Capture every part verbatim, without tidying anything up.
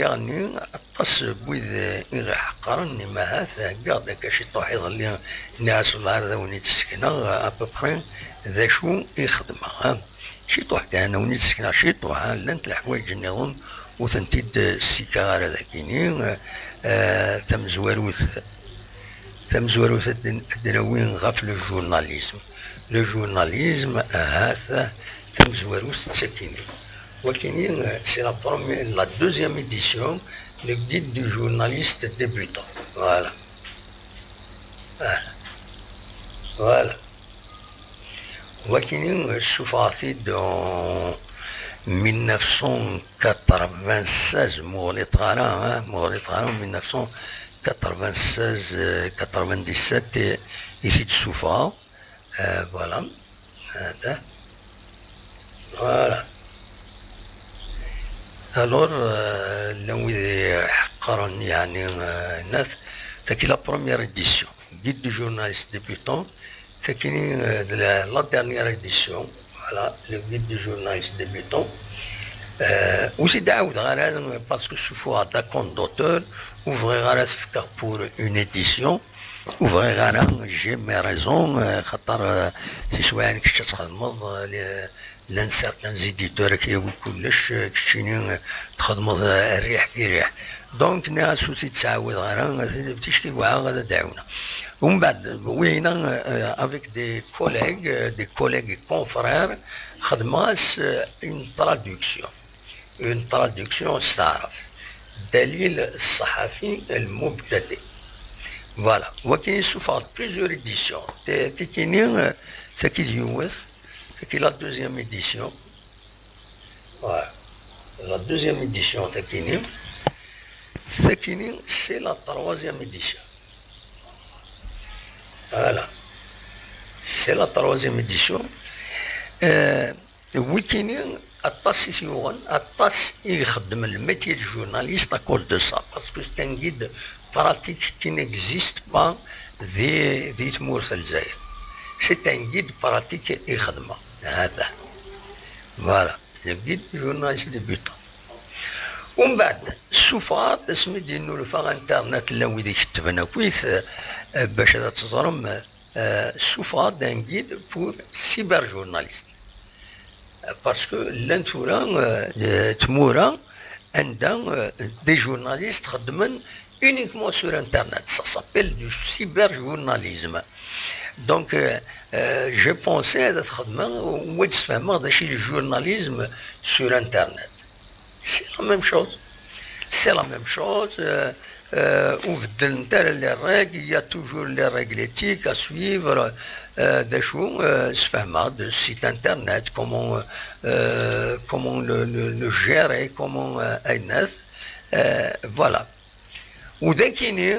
Ass-nni, aṭas n wid i ɣ-iḥeqqren, imahat, heggaɣ-d akka ciṭuḥ iḍelli, nniɣ-as: "Lɛar ad awen-id-ssekneɣ à peu près d acu i xedmeɣ, ha. Ciṭuḥ kan, ad awen-id-ssekneɣ ciṭuḥ, ha. Llant leḥwayeǧ nniḍen ur tent-id-ssikaɣ ara dagini." Eh, tamezwarut, tamezwarut ad d-, ad d-nawi ɣef le journalisme. Le journalisme, ahat, tamezwarut d takini. Wakini, c'est la première, la deuxième édition, le guide du journaliste débutant. Voilà. Ah. Voilà. Wakini, ssufɣeɣ-t-id en mille neuf cent quatre-vingt-seize, ma ur ɣliṭeɣ ara, hein, ma ur ɣliṭeɣ ara, en mille neuf cent quatre-vingt-seize, euh, quatre-vingt-dix-sept, i, i t-id-ssufɣeɣ. Euh, voilà. Hada. Voilà. Alors, euh, llan wid iḥeqqren, yeɛni, euh, nat, tagi la première édition, guide du journaliste débutant, tagi, euh, de la, la dernière édition, voilà, le guide du journaliste débutant. Euh, ur t-id-ɛawdeɣ ara, parce que ssufɣeɣ-d un compte d'auteur, ur bɣiɣ ara ad t-fkeɣ pour une édition, ur bɣiɣ ara, j'ai mes raisons, euh, xaṭer, euh, tiswiɛin kečč ad txedmeḍ, euh, les, llan certains éditeurs ad k-yawi kullec, euh, keččini, euh, txedmeḍ, euh, rriḥ fi rriḥ. Donc, nniɣ-as ur t-id-ttɛawadeɣ ara, ticki wɛaɣ ad d-ɛiwneɣ. Umbeɛd, wihina, euh, avec des collègues, euh, des collègues et confrères, xedmeɣ-as, euh, une traduction. Une traduction s taɛrabt. Dalil ṣṣaḥafi lmubtadi. Voilà. Wakin issufeɣ-d plusieurs éditions. Ti-, tikini, euh, tagi d yiwet, tagi la deuxième édition. Voilà. La deuxième édition, takini. Takini, c'est la troisième édition. Voilà. C'est la troisième édition. Euh, wikini, aṭas i t-yuɣen, aṭas i ixeddem le métier de journaliste à cause de ça, parce que c'est un guide pratique qui n'existe pas di, di tmurt n Lezzayer. C'est un guide pratique i xedmeɣ. Hada. Voilà. Le guide du journaliste débutant. Umbeɛd, ssufɣeɣ-d asmi d-yennulfa internet, llan wid ikettben akkit, eh, bac ad teẓrem, eh, ssufɣeɣ-d un guide pour cyberjournaliste. Parce que llan tura, eh, tmura anda, eh, des journalistes xeddmen uniquement sur Internet. Ça s'appelle du cyberjournalisme. Donc, euh, euh, j'ai pensé ad t-xedmeɣ, u ad d-sfehmeɣ d acu i le journalisme sur Internet. C'est la même chose. C'est la même chose. Euh, euh, ur beddlent ara les règles. Il y a toujours les règles éthiques à suivre. Euh, d acu, euh, sfehmeɣ-d site Internet, comment, euh, comment le, le, le gérer, comment, euh, ayennat. Euh, voilà. U d akini,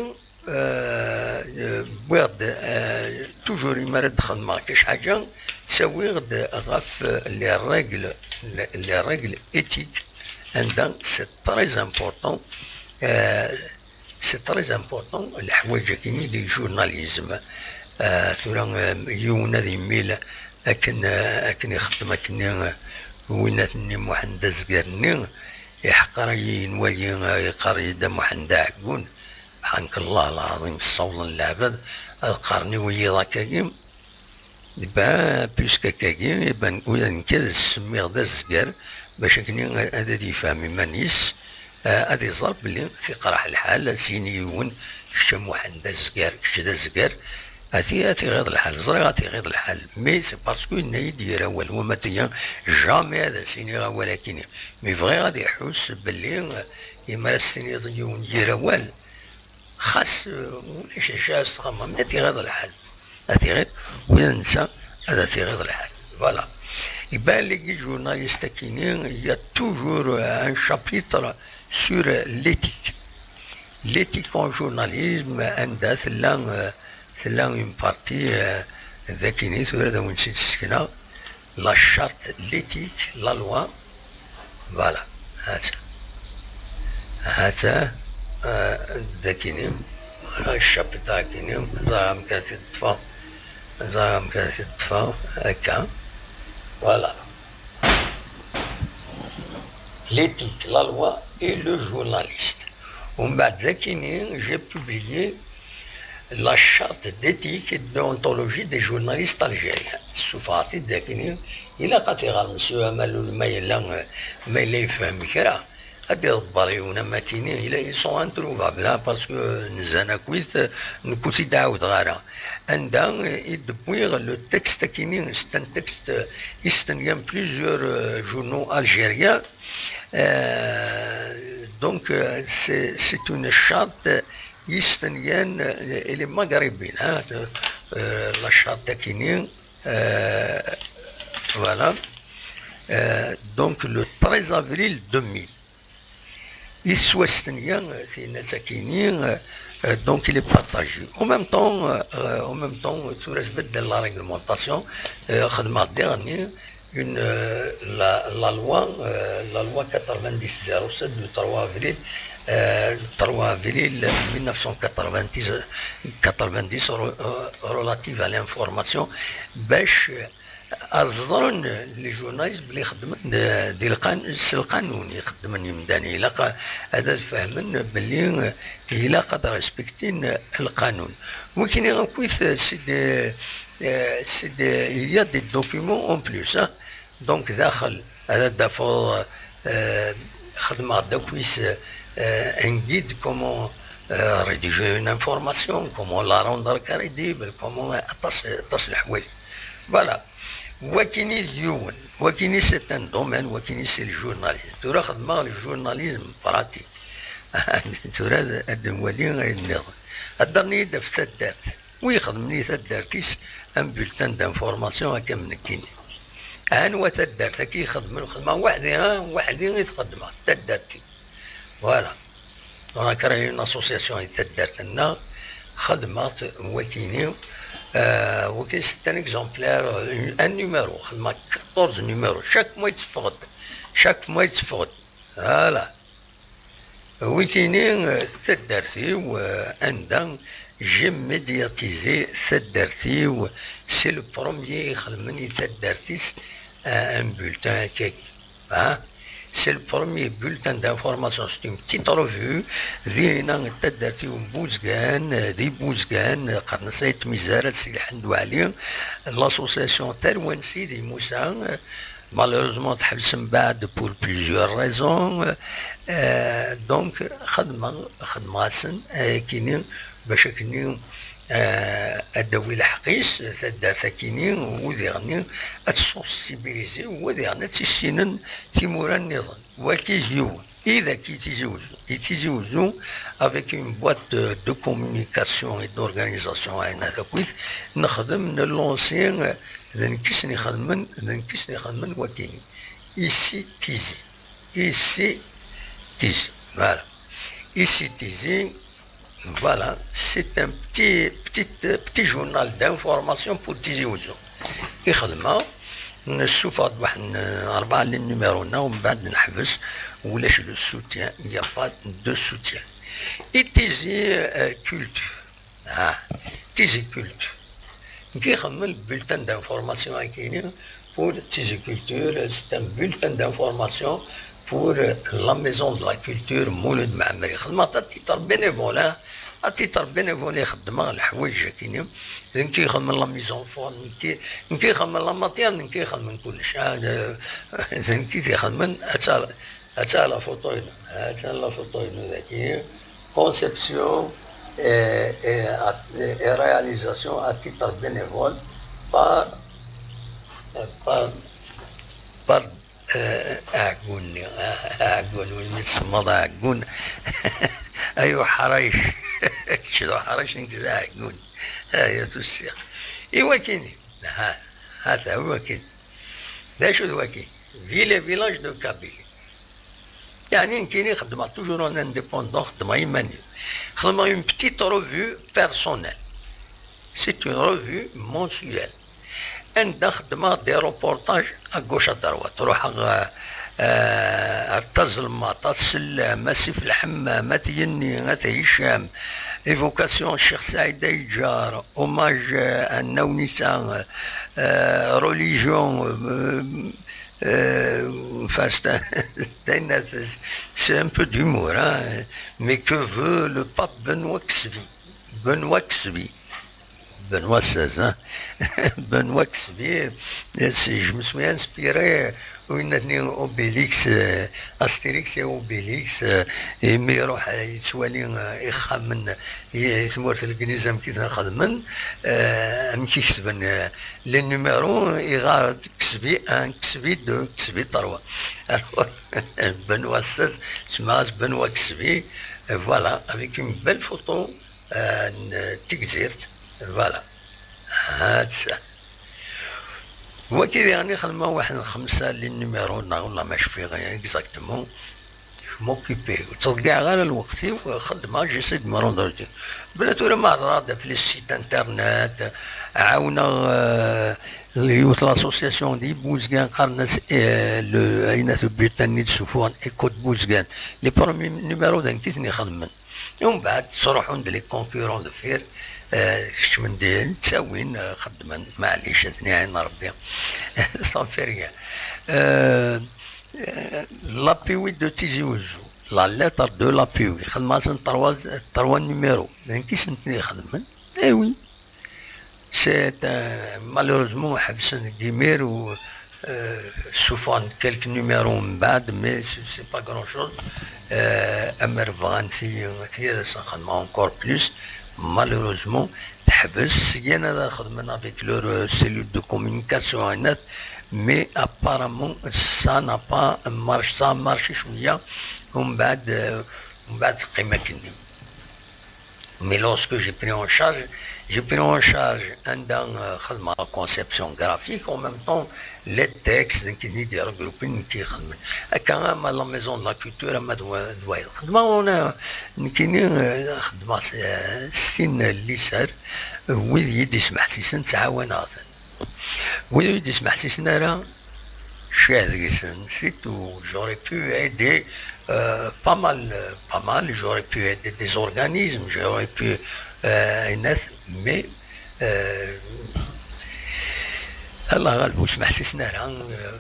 euh, wwiɣ-d, euh, toujours imi ara d-xedmeɣ kra ḥaǧa, ttawiɣ-d ɣef, euh, les règles, les, les règles éthiques, anda c'est très important, euh, c'est très important leḥwayeǧ-agi di journalisme. Euh, tura, euh, yiwen ad yemmil akken, euh, akken ixeddem akkenni, euh, winat-nni Muḥend Azgar-nni, iḥeqer-iyi yenwa-yi, euh, yeqqar-iyi-d a Muḥend Aɛeggun. Ḥank Allah lɛaḍim, ssawḍen leɛbad ad qqaren i wiyiḍ akkagi. Iban, puisque akkagi, iban, ula d nekk ad semmiɣ d azgar, bac akken ad, ad yefhem iman-is, eh, ad iẓer belli tiqreḥ lḥal, ad s-yini yiwen, kečč a Muḥend d azgar, kečč d azgar, ad t-, ad t-iɣiḍ lḥal, ẓriɣ ad t-iɣiḍ lḥal, mais c'est parce que yenna-yi-d yir awal, wama tga, jamais ad as-iniɣ awal akini, mais bɣiɣ ad iḥuss belli, eh, imi ara s-tiniḍ i yiwen yir awal, xas, eh, ulac acu ara s-txemmem, ad t-iɣiḍ lḥal. Ad t-iɣiḍ, ula d netta ad t-iɣiḍ lḥal. Voilà. Iban ligi journaliste akini, il y a toujours, euh, un chapitre sur, euh, l'éthique. L'éthique en journalisme, anda tella, euh, tella une partie, euh, d akini, tura ad awen-tt-id-ssekneɣ. La charte, l'éthique, la loi. Voilà. Ha-tt-a. Ha-tt-a, euh, d akini. Voilà, chapitre akini. Ẓriɣ amek ara t-id-ṭṭfeɣ. Ẓriɣ amek ara t-id-ṭṭfeɣ. Akka. Voilà. L'éthique, la loi et le journaliste. ومن بعد ذاكيني, j'ai publié la charte d'éthique et de déontologie des journalistes algériens. Sufɣeɣ-t-id ذاكيني, ilaq ad t-iɣer Monsieur Amalul ma yella, ma yella yefhem kra. Ad iḍebber yiwen am akini, ils sont introuvables, hein, parce que nzan akkit, nekk ur t-id-ɛawdeɣ ara. Anda i d-wwiɣ le texte akini, c'est un texte, istenyan plusieurs, euh, journaux algériens. Euh, donc, euh, c'est, c'est une charte istenyan, euh, elle est maghrébine, hein, euh, la charte akini, euh, voilà. Euh, donc, le treize avril deux mille. Iswa s tenya, euh, tinna d takini, euh, euh, donc il est partagé. En même temps, euh, euh, en même temps, tura tbeddel la réglementation, euh, xedmeɣ diɣenni une, euh, la, la loi, euh, la loi quatre-vingt-dix zéro sept du trois avril, euh, trois avril mille neuf cent quatre-vingt-dix, quatre-vingt-dix re-, euh, relative à l'information, باش, euh, ad ẓren les journalistes belli xeddmen d, di lqan-, s lqanun i xeddmen yimdanen. Ilaq ad, ad fehmen belli ilaq ad respektin lqanun. Wikini akkit, c'est des, euh, c'est des, il y a des documents en plus, hein. Donc, daxel, ad d-tafeḍ, euh, xedmeɣ-d akkit, euh, un guide comment, euh, rédiger une information, comment la rendre crédible, comment, aṭas, aṭas n leḥwayeǧ. Voilà. Wakini d yiwen, wakini c'est un domaine, wakini c'est le journalisme. Tura xedmeɣ le journalisme pratique. Tura ad, ad nwali ayen nniḍen. Hedder-iyi-d ɣef taddart. Wi ixedmen i taddart-is un bulletin d'information akka am nekkini? Anwa taddart akka ixedmen? Xedmeɣ weḥdi, ha, weḥdi i t-xedmeɣ, taddart-iw. Voilà. On a créé une association i taddart-nneɣ, xedmeɣ-tt wakini. Euh, wakini c'est un exemplaire, un, un numéro, xedmeɣ quatorze numéros, chaque mois yetteffeɣ-d, chaque mois yetteffeɣ-d. Voilà. Wikini, euh, taddart-iw, euh, anda j'ai médiatisé taddart-iw, c'est le premier ixedmen i taddart-is, euh, un bulletin akkagi. Hein? C'est le premier bulletin d'information, c'est une petite revue. Dinna taddart-iw n Buzgan, euh, di Buzgan, qqaren-as Ayt Mizar, Sidi Ḥmed Waɛli, l'association Tarwa n Sidi Musa, euh, malheureusement teḥbes mbeɛd pour plusieurs raisons. Euh, donc xedmeɣ, xedmeɣ-asen ayakini bac akkenni, euh, ad d-tawi lḥeqq-is taddart akini, u diɣenni ad tt-sensibiliser, u diɣenni ad tt-issinen timura nniḍen. Waki d yiwen. I d akka i Tizi Uzzu. I Tizi Uzzu, avec une boîte de, de communication et d'organisation, ayen akk nexdem, nlancer, d nekk i sen-ixedmen, d nekk i sen-ixedmen wakini. Ici Tizi. Ici Tizi. Voilà. Ici Tizi, voilà, c'est un petit, petit, petit journal d'information pour Tizi Uzzu. I xedmeɣ, nessufeɣ-d waḥed n rebɛa n les numéros-nneɣ, u mbeɛd neḥbes, ulac le soutien, il y a pas de soutien. I Tizi, euh, Culture. Ah, Tizi Culture. Nekk ixedmen le bulletin d'information akini pour Tizi Culture, c'est un bulletin d'information pour, euh, la maison de la culture Mouloud Mammeri. Xedmeɣ-t à titre bénévole, hein. À titre bénévole i xeddmeɣ leḥwayeǧ akini. D nekk i ixedmen la mise en forme, nekk i, nekk i ixedmen la matière, nekk i ixedmen kullec. Ah, d, d nekk i t-ixedmen, atta, atta la photo-inu, atta la photo-inu dagi. Conception et, et, et réalisation à titre bénévole par, par, par, euh, aɛeggun-nni, aɛeggun, win i tsemmaḍ aɛeggun. Ay uḥric, kečč d uḥric, nekk d aɛeggun. Ay at ussiq. I wakini, ha, ha-t-a wakini. D acu d waki? Ville et village de Kabylie. Yeɛni nekkini xeddmeɣ toujours en indépendant, xeddmeɣ iman-iw. Xeddmeɣ une petite revue personnelle. C'est une revue mensuelle. Anda xeddmeɣ des reportages à gauche à droite. Ruḥeɣ, euh, euh, ar Tazelmaṭ, At Sellam, Asif Lḥemmam, At Yenni, At Hicam. Évocation Cheikh Saïd Aïdjar. Hommage, euh, à Nawnisa, euh, religion, euh, Euh, enfin, c'est un, c'est un, c'est un peu d'humour, hein. Mais que veut le pape Benoît seize? Benoît seize. Benoît seize, hein. Benoît seize, c'est, je me suis inspiré, euh, Obélix, euh, Astérix et Obélix, euh, et mi iruḥ, euh, yettwali, euh, ixxamen, i tmurt n Legliz amek i ten-xedmen, euh, amek i kesben, euh, les numéros, iɣar-d ksbi un, ksbi deux, ksbi trois. Alors, Benoît seize, semmaɣ-as Benoît seize, euh, voilà, avec une belle photo, euh, n Tigzirt, voilà. Ha-tt-a. Wagi diɣen i xedmeɣ waḥed n xemsa les numéros, neɣ wala ma cfiɣ exactement. Je m'occupais, ur ttḍeyyiɛeɣ ara lweqt-iw, xeddmeɣ, j'essaie de me rendre utile. Bla tura ma hedreɣ-d ɣef les sites internet, ɛawneɣ, euh, yiwet l'association di Buzgan, qqaren-as, euh, le, ayen at le bulletin-nni d-ssufuɣen, Écho de Buzgan. Les premiers numéros d nekk i ten-ixedmen. Umbeɛd ttruḥun-d les concurrents deffir, euh, kecmen-d, ttawin, euh, xeddmen, maɛlic, ad ten-iɛin Rebbi. Ça ne fait rien. Euh, euh, l'A P W de Tizi Ouzou, la lettre de l'A P W, xedmeɣ-asen trois, trois numéros, d nekk i sen-ten-ixedmen. Eh oui. C'est un, malheureusement, ḥebsen deg imir u, euh, ssuffɣen quelques numéros mbeɛd, mais c'est, c'est pas grand chose. Euh, amer bɣan ti, ti ad asen-xedmeɣ encore plus. Malheureusement, teḥbes. Syin ad xedmen avec leur, euh, cellule de communication, mais apparemment, ça n'a pas marché, ça a marché cwiya. Umbeɛd, euh, umbeɛd teqqim akkenni. Mais lorsque j'ai pris en charge, j'ai pris en charge anda, euh, xedmeɣ la conception graphique, en même temps, les textes, d nekk i d-iregrupen, d nekk i ixedmen. Akka, ama la maison de la culture, ama d wa-, d wayeḍ. Xedmeɣ, una, nekkini, euh, xedmeɣ s, euh, s tin n liser, euh, wid i yi-d-ismeḥsisen, ttɛawaneɣ-ten. Wid ur yi-d-ismeḥsisen ara, ccah deg-sen, c'est tout. J'aurais pu aider, euh, pas mal, euh, pas mal, j'aurais pu aider des organismes, j'aurais pu, euh, ayen at-, mais, euh, Allah ɣaleb, ur smeḥsisen ara, euh,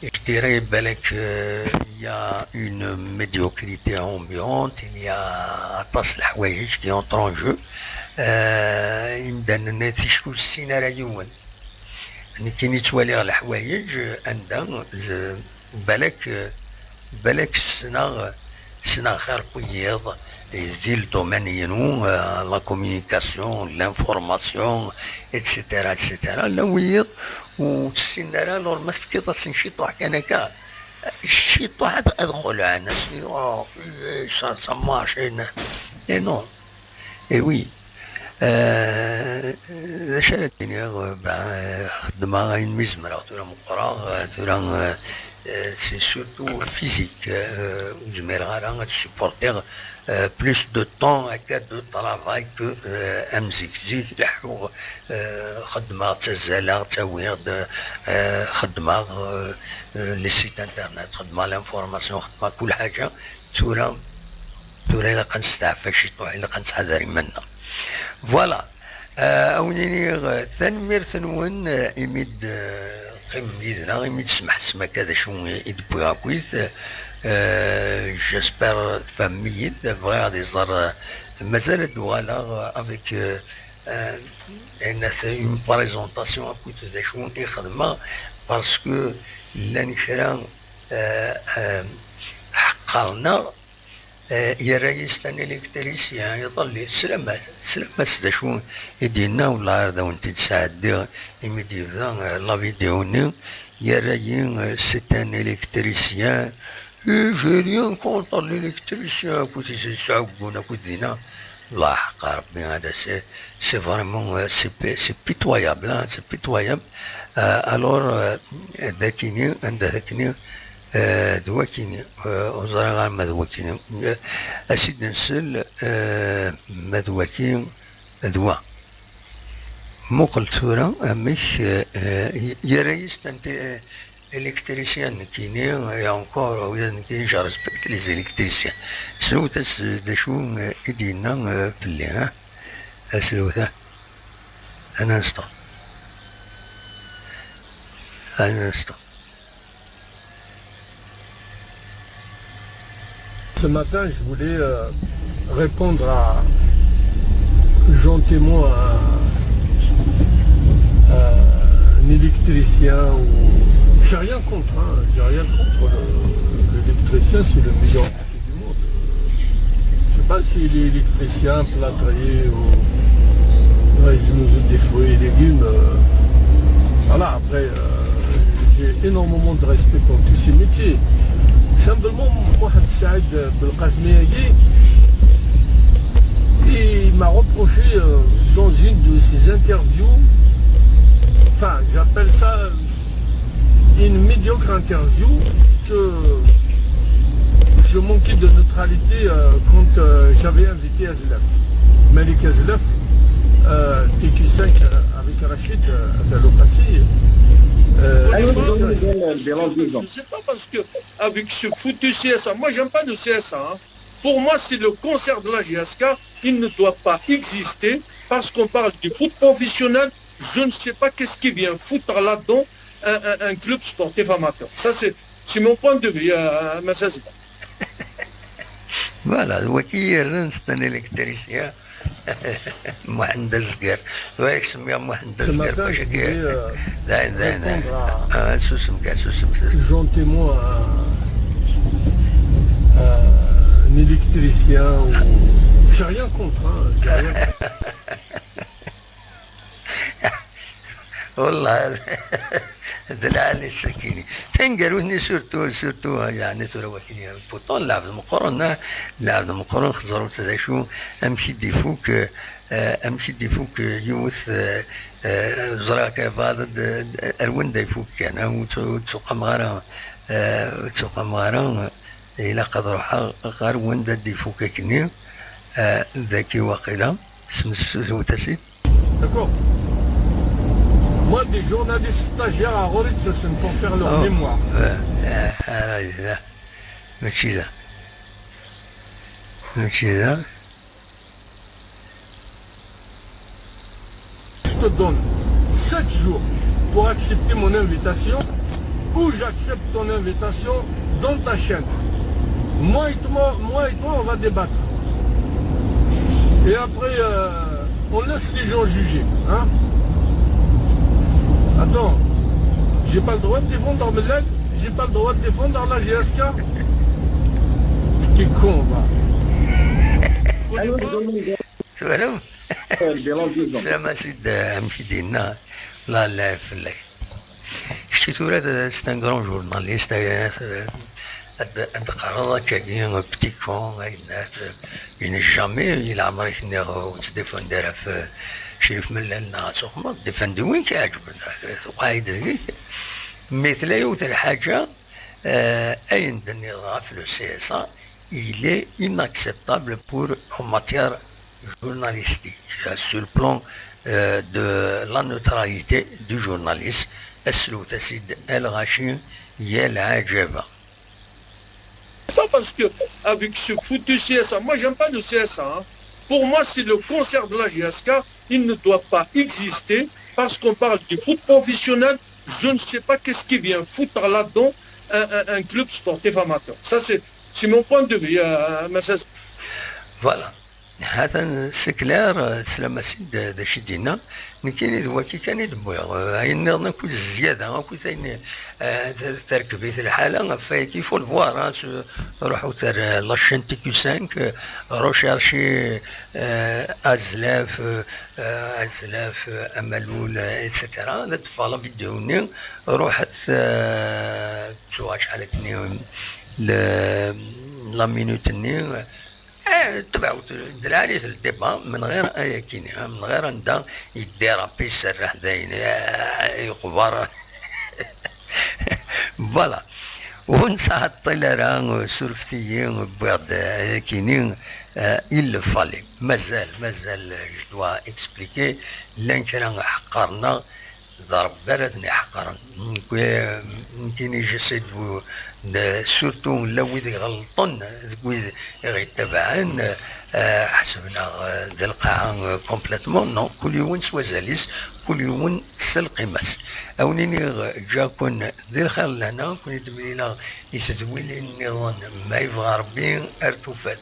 Je dirais, balak, euh, il y a une médiocrité ambiante, il y a aṭas n leḥwayeǧ qui entrent en jeu. Euh, imdanen-nni ticki ur ssin ara yiwen. Nekkini ttwaliɣ leḥwayeǧ anda, euh, balak, euh, balak ssneɣ, ssneɣ xir n wiyiḍ, di le domaine-inu, euh, la communication, l'information, et cetera, et cetera. Llan wiyiḍ ur ssinen ara, alors ma tefkiḍ-asen ciṭuḥ kan akka, ciṭuḥ ad, ad xelɛen, ad s-nini, oh, ça, ça marche, et non. Et oui. Euh, d acu ara d-iniɣ, euh, ben, euh, xeddmeɣ ayen mi zemreɣ, tura meqqreɣ, euh, tura, euh, euh, c'est surtout physique, euh, ur zmireɣ ara ad supportiɣ, euh, plus de temps akka de travail que, euh, am zik. Zik, leḥḥuɣ, euh, xeddmeɣ, ttazzaleɣ, ttawiɣ-d, euh, xeddmeɣ, euh, euh, les sites internet, xeddmeɣ l'information, xeddmeɣ kul ḥaǧa. Tura, tura ilaq ad nesteɛfa ciṭuḥ, ilaq ad nettḥadar iman-nneɣ. Voilà. Euh, a wen-iniɣ, euh, tanemmirt-nwen, euh, imi d, euh, teqqimem yid-neɣ, imi d-tesmeḥsem akka d acu i d-wwiɣ akkit. Euh, j'espère tfehmem-iyi-d, bɣiɣ ad iẓer, euh, mazal ad d-uɣaleɣ, euh, avec, euh, euh, une, une présentation akkit d acu i xedmeɣ, parce que llan kra, euh, euh, ḥeqqren-aɣ, Eh, yerra-yi c'est un électricien, iḍelli, teslam-as, teslam-as d acu i d-yenna, wellah ar d awen-t-id-sɛeddiɣ imi d-yebda, eh, la vidéo-nni, yerra-yi, eh, c'est un électricien, eh, j'ai rien contre l'électricien, akkit yesɛuggun, akkit dinna, Allah ḥeqqa Rebbi, hada c'est, c'est vraiment, eh, c'est pi-, c'est pitoyable, hein, c'est pitoyable. Eh, alors, eh, d akini, anda d akini, Eh, d wakini, eh, ur ẓriɣ ara ma d wakini. Eh, ad s-id-nsel, eh, ma d waki d wa. Muqel tura amek, eh, eh, yerra-yi c'est un té-, eh, électricien nekkini, et encore, wiyaḍ nekkini, je respecte les électriciens. Slewt-as d acu, eh, i d-yenna, eh, fell-i, ha? Aslewt-a. Un instant. Un instant. Ce matin, je voulais euh, répondre à, gentiment à, à un électricien. Ou... J'ai rien contre, hein, j'ai rien contre. Le- L'électricien, c'est le meilleur métier du monde. Je sais pas s'il est électricien, plâtrier ou réseau des fruits et légumes. Euh, voilà, après, euh, j'ai énormément de respect pour tous ces métiers. Simplement, Mohamed Saïd Belkacem, il m'a reproché euh, dans une de ses interviews, enfin, j'appelle ça une médiocre interview, que je manquais de neutralité euh, quand euh, j'avais invité Azlaf. Malik Azlaf, euh, T Q cinq euh, avec Rachid euh, Abdel Oukassi. Euh, Allez, Rachid vous Saïd. donnez bien, bien en disant. Je sais pas parce que avec ce foutu C S A, moi j'aime pas le C S A. Hein. Pour moi c'est le cancer de la G S K. Il ne doit pas exister parce qu'on parle du foot professionnel. Je ne sais pas qu'est-ce qui vient foutre là-dedans un, un- un club sportif amateur. Ça c'est c'est mon point de vue, euh, Massazba. Voilà, waki yerran c'est un électricien. Mohamed Azgar. Ouais, c'est bien Mohamed Ce Azgar. Matin, Parce je que voulais euh, Dain, dain, dain. Répondre à- Ah, susem kan, susem, susem. Gentiment à, à un électricien. Ou... J'ai rien contre, hein, j'ai rien contre. Wallah, d lɛali sakini. Taneggarut-nni surtout, surtout, yeɛni tura wakken, pourtant lɛebd meqqren, ah, lɛebd meqqren, xeẓrut d acu, amek i d-ifuk, eh, amek i d-ifuk, eh, yiwet, eh, eh, ẓriɣ kan bɛaḍ d, d, ar wanda ifuk kan, ah, ur ttu-, ur ttuqameɣ ara, eh, ur ttuqameɣ ara, eh, ilaq ad ruḥeɣ ɣer wanda d-ifuk akkenni, eh, daki waqila, semsewt-as-id. D'accord. Moi, des journalistes stagiaires à Roritz, c'est pour faire leur Oh. mémoire. Eh, eh, ara yella. Mačči da. Mačči da. Je te donne sept jours pour accepter mon invitation ou j'accepte ton invitation dans ta chaîne. Moi et toi, moi et toi, on va débattre. Et après, euh, on laisse les gens juger. Hein. Attends, j'ai pas le droit de défendre Armelette, j'ai pas le droit de défendre la G S K. T'es con, va. Allez, vous donnez bien, Twalam? bien en disant. Slam-as-id, eh, amek i d-yenna, la la fell-ak. Kečč tura d, c'est un grand journaliste, eh, ad, ad d-teqqareḍ akkagi, petit con, ayen, eh, jamais, i leɛmer i k-nniɣ ur ttdefend ara ɣef Crif Mellal neɣ ad tuxmeḍ, defend win k-iɛeǧben, tuqeɛ-id deg-k. Mais tella yiwet n lḥaǧa, eh, ayen d-tenniḍ ɣef le C S A, il est inacceptable pour, en matière journalistique, euh, sur le plan, euh, de la neutralité du journaliste. Aslewt-as-id a lɣaci, ya lɛaǧaba. Pas parce que avec ce foutu C S A, moi j'aime pas le C S A. Hein. Pour moi c'est le cancer de la G S K. Il ne doit pas exister parce qu'on parle du foot professionnel. Je ne sais pas qu'est-ce qui vient foutre là-dedans un, un- un club sportif amateur. Ça c'est c'est mon point de vue, euh, Massazba. Voilà. Hatan, c'est clair, eh, slam-as-id d acu i d-yenna. Nekkini d waki kan i d-wwiɣ. Eh, ayen nniḍen akk d zzyada, akk d ayen, eh, t-, terkeb-it lḥala, ɣef wayagi, il faut le voir, hein, s-, ruḥut ar, eh, la chaîne T Q cinq, eh, recherchez, eh, Azlaf, eh, eh, Azlaf, eh, Amalul, eh, et cetera. Ad teffeɣ la vidéo-nni, ruḥet, eh, ttuɣ acḥal akken, le-, la minute-nni, eh, tebɛut, d lɛali-t le débat, من غير ayakini, من غير anda yeddirappi, iserreḥ dayen, eh, yeqber. Voilà. Ur nesɛeṭṭil ara, surfet-iyi, wwiɣ-d ayakini, eh, il le fallait. Mazal, mazal, je dois expliquer, llan kra ḥeqqren-aɣ, d Ṛebbi ara ten-iḥeqren. Nekki, nekkini, j'essaie de, de, surtout la wid iɣelṭen, deg wid i ɣ-ittabaɛen, Ḥesben-aɣ d lqaɛa complètement. Non, kul yiwen s wazal-is, kul yiwen s lqima-s. A wen-iniɣ ǧǧiɣ-ken di lxir n lehna, ken id-mlileɣ i tedwilin nniḍen ma yebɣa Rebbi. Ar tufat.